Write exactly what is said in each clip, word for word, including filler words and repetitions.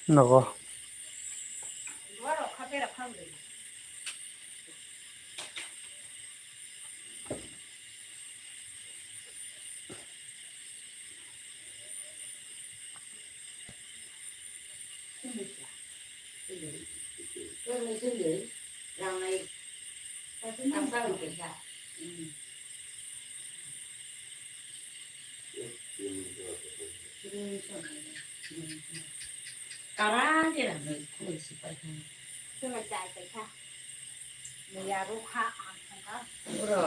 Nogo. Karang khe rang bai khulai si pai kha. Khulai chai pai kha. Muya rukha ang thangkha. Uro.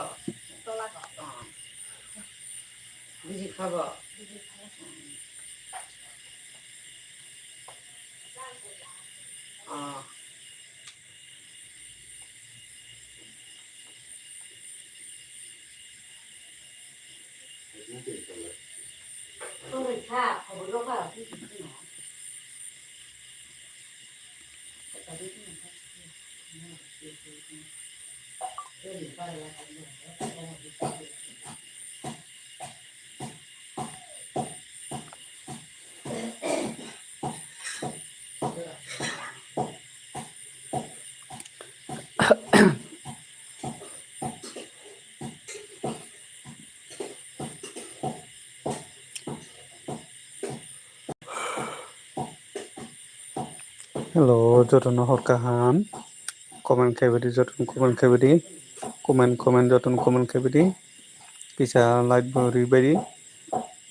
Tola kok. Biji khabo. Biji khabo. Ah. Hello, jotono hor kaham. Comment khaibadi, jotono comment khaibadi. Comment, comment, jotono comment khaibadi. Kisa like bo ribadi.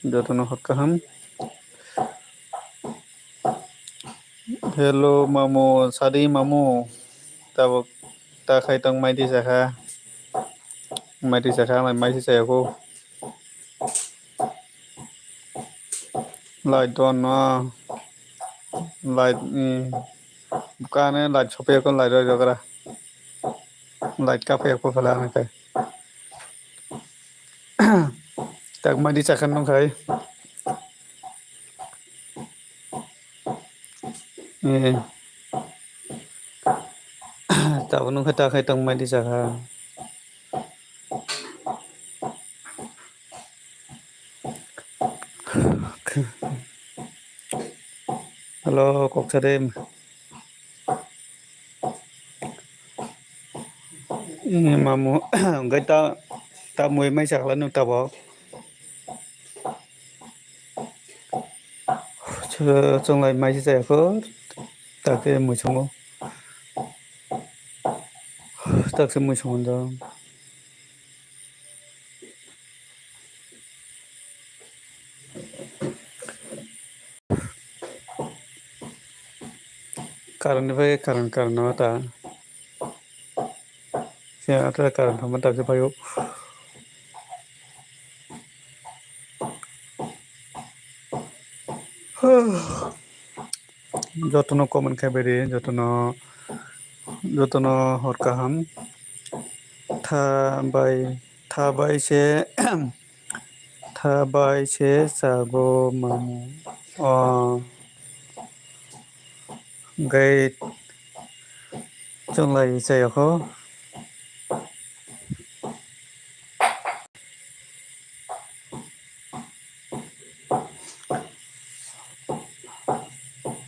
Jotono hor kaham. Hello, mamu, sadi mamu. Tabuk ta khai tong mai di sakha. Mai di sakha, mai, mai si saya ko. Light on no. Light ni. Bukan light sopi ko light roi rogra. Light kape ko phala nang kai. Tak mai di sakha nang kai. Eh. Tabuk nung khe ta khai tong mai di sakha. Hello, kok sa de. Ini mamu, hwnkhe ta, ta mui mai sakla nuk tabok. Chwng lai mai se chaya kho, ta khe mui songo. Ta khe mui songo da. Karon ni bai karon, karon no ta. Se atra karon thangma ta khe phaio. Jotono comment khai bai di, jotono, jotono hor kaham. Tha bai, tha bai se, tha bai se chago mamu. O. Hwnkhe chwng lai chaya kho.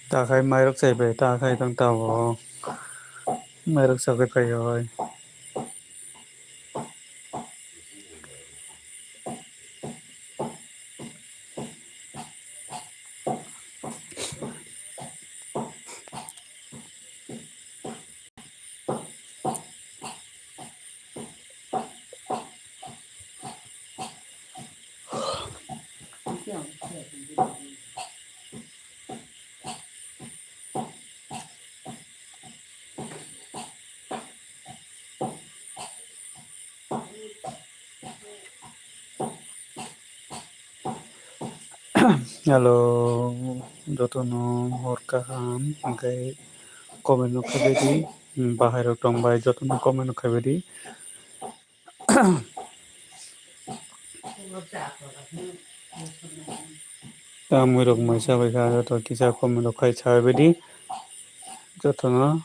Ta khai mairok chai bai, ta khai tang tabok. Mairok chagwi phaioi. Hello, jotono hor kaham, hwnkhe comment no khaibai di, bahai rok tong bai jotono comment no khaibai di. Tamwi rok mai sabai kha, joto kisa comment rok khai sabai di. Jotono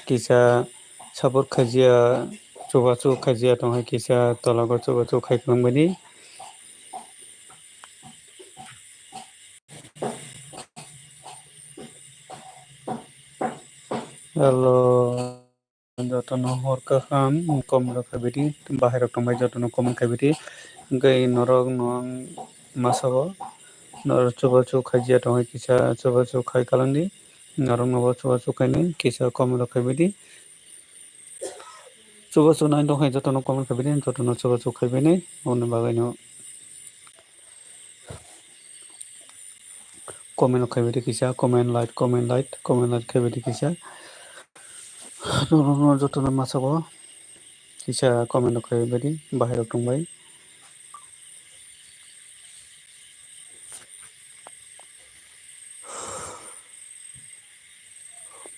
kisa support khaijiya, chubachu khaijiya tong hai kisa tola go chubachu khai khwlangbai di. Hello. Jotono hor kaham, comment rok khaibidi, bahai rok tongbai jotono comment khaibidi. Hwnkhe norok no ang ma sabo, norok chubachu khaijiya tongwi kisa chubachu khai kalangdi, norok no bo chubachu khainai kisa comment rok khaibidi. Chubachu nai tongkha jotono comment khaibidi, jotono chubachu khaibainai, aboni bagwi no. Comment rok khaibidi kisa, comment like, comment like, comment like khaibidi kisa. Norok no jotono ma sabo kisa comment rok khaibidi, bahai rok tongbai.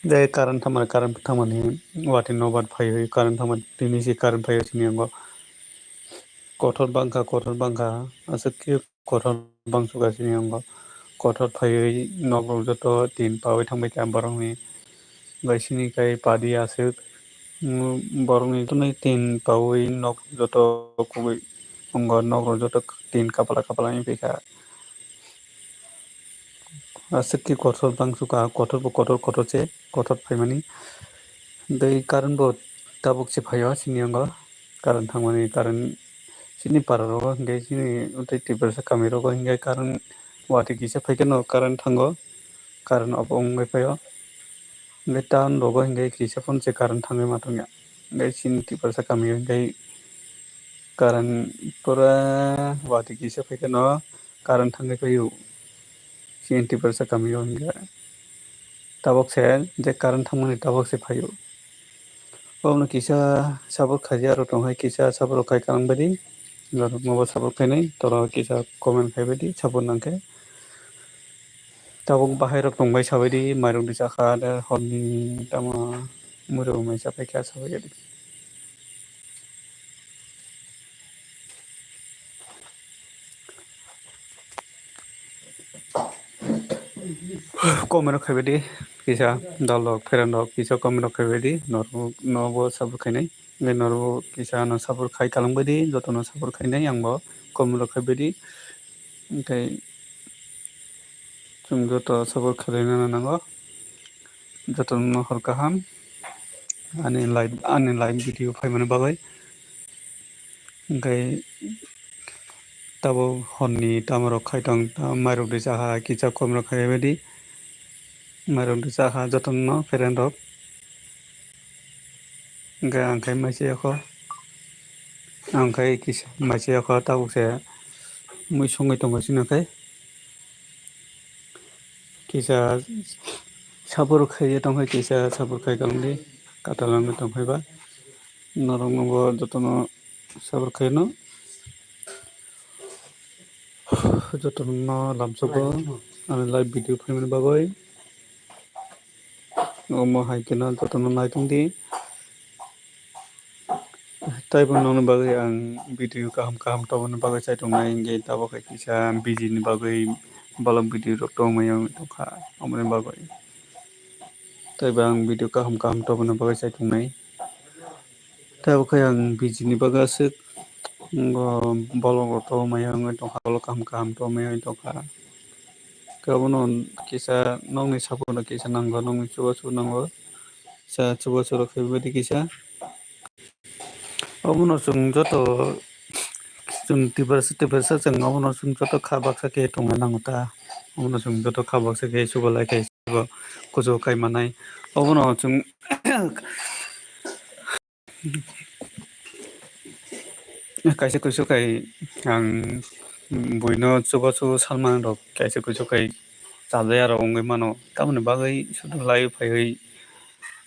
Je current thangmani, current thangmani watwi nobar phaiwi, current thangmani tini si current phaiwi sini yango. Kothor bangkha, kothor bangkha, aswk khe kothor bangsuka sini yango. Kothor phaiwi nok rok joto tin pawi thangbai kha borokni. Bai sini kai padi aswk, mm, borokni tin pawi nok joto kubui wngo, nok rok joto tin kapala kapala wngwi phaikha. Aswk khe kothor bangsuka, kothor bo kothor, kothor se, kothor phaimani. Tei current bo tabuk se phaio sini yango. Current thangmani, current chini para rogo hinkhe chini tei Tiprasa kami rogo hinkhe current watwi kisa phaikhe no current thango, current off wngwi phaio. Hinkhe town rogo hinkhe kisa phone se current thangwi ma tongya. Hinkhe chini Tiprasa kamio hinkhe current pura watwi kisa phaikhe no current thangwi phaio. Chini Tiprasa kamio hinkhe tabuk se je current thangmani tabuk se phaio. Obono kisa support khaijak rok tong hai, kisa support rok khai kalang baidi, norok no bo support khainai, toro kisa comment khai baidi, support nang khe. Tabuk bahai rok tong bai sabaidi, mairung risa kha, da horni tamo mui rok mai sapai kha sabai di. Comment rok khai baidi, kisa dal rok, pheran rok, kisa comment rok khai baidi, norok no bo support khainai, norok kisa no support khai kalang baidi, joto no support khainai, ang bo comment rok khai baidi, tei Chwng joto sabor khlaina nango. Jotono hor kaham. Ani live, ani live video phaimani bagwi. Hwnkhe tabuk horni tamarok khai tong, ta-, mairok de chaha, kisa komrok khai baidi. Mairok de chaha jotono friend rok. Hwnkhe ang khai maisa yokho. Ang khai kisa maisa yokho tabuk se mui songwi tongo chini khai. Kisa sabor khai tong khai, kisa sabor khai tong di. Katal wngwi tong khai ba. Norok no bo jotono sabor khai no. Jotono lamsogo ani live video phaimani bagwi. Omo hai khe no jotono nai tong di. Taibo nokni bagwi ang video kaham kaham tongmani bagwi chai tongnai, hwnkhe tabuk khe kisa busy ni bagwi bolong video rok tongmani wngwi tongkha, omoni bagwi. Taibo ang video kaham kaham tongmani bagwi chai tongnai. Tei obo khe ang busy ni bagwi aswk, ngo bolong rok to maya wngwi tongkha, bolong kaham kaham to maya wngwi tongkha. Khe obono kisa nokni sapono kisa nango, nokni chubachu nango, kisa chubachu rok khe bebadi kisa. Obono chwng joto chwng tiprasa tiprasa chwng obono chwng joto kha baksa khe tongna nango ta, obono chwng joto kha baksa khe chubalai khe kuchuk kai manai, obono chwng. Kaisa kuisu kai ang buino chubachu salmani rok kaisa kuisu kai chajaya rok wngwi mano, tamoni bagwi sudu lai phaiwi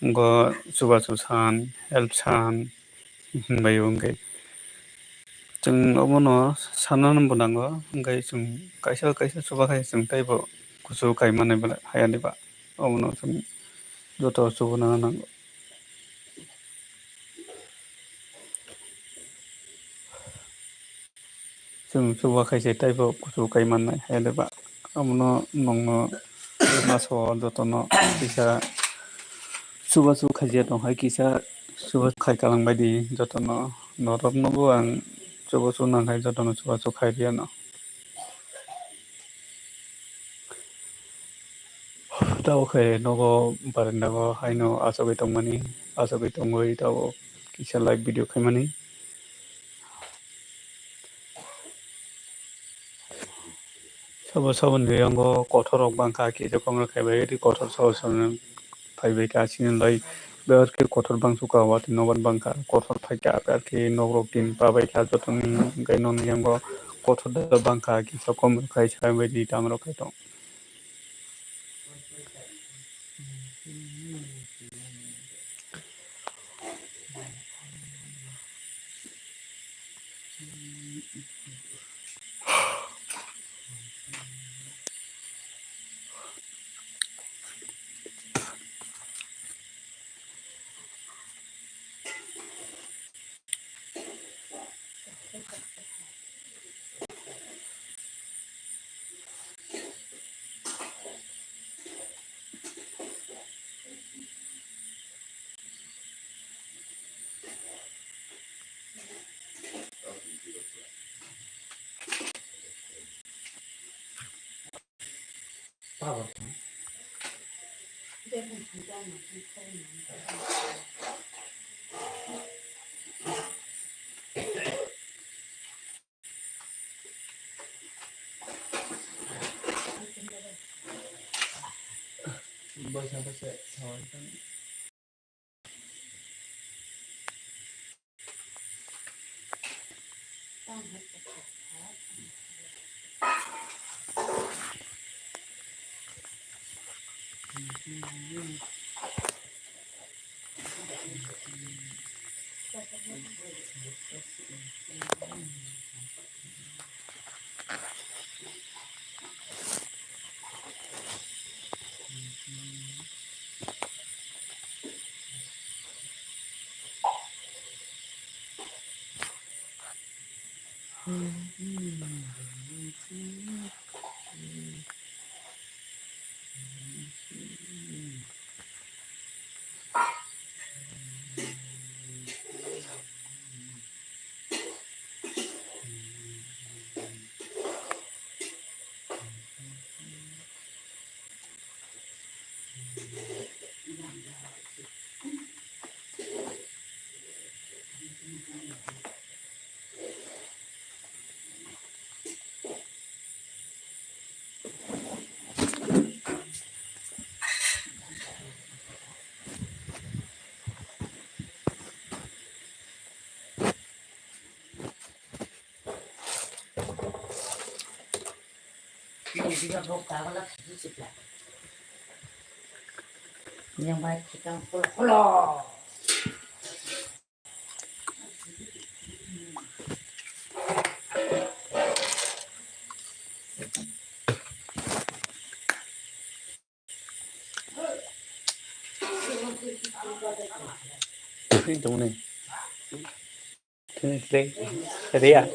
wngkha chubachu san, help san hinbai wngkhe chwng obono sanani bo nango, hwnkhe chwng kaisa kaisa chubakhai chwng teibo kuchuk kai manai belai haya diba, obono chwng joto chubuna nango. Chwng chuba khaise teibo kuchuk kai mannai hai diba. Omono nokno maso jotono kisa chubachu khaijak tong hai kisa chubachu khai kalang baidi jotono norokno bo ang chubachu nang hai jotono chubachu khai riyano. Tabuk khe nogo barenda o haino achugwi tongmani, achugwi tongwi tabuk kisa live video khaimani. Sabo saboni yango kothor rok bangkha, kisa komrok khaibai ri kothor sabo saboni phaibai kha chini lai. Ber khe kothor bangsu ka watwi nobar bangkha, kothor phaikha, ber khe nokrok tin pabai kha jotoni, hwnkhe nokni yango kothor da bangkha, kisa komrok khai sabai di tamrok khai tong. Yang baik kita pulang. Ini dong nih. Ini deh. Tadi ya.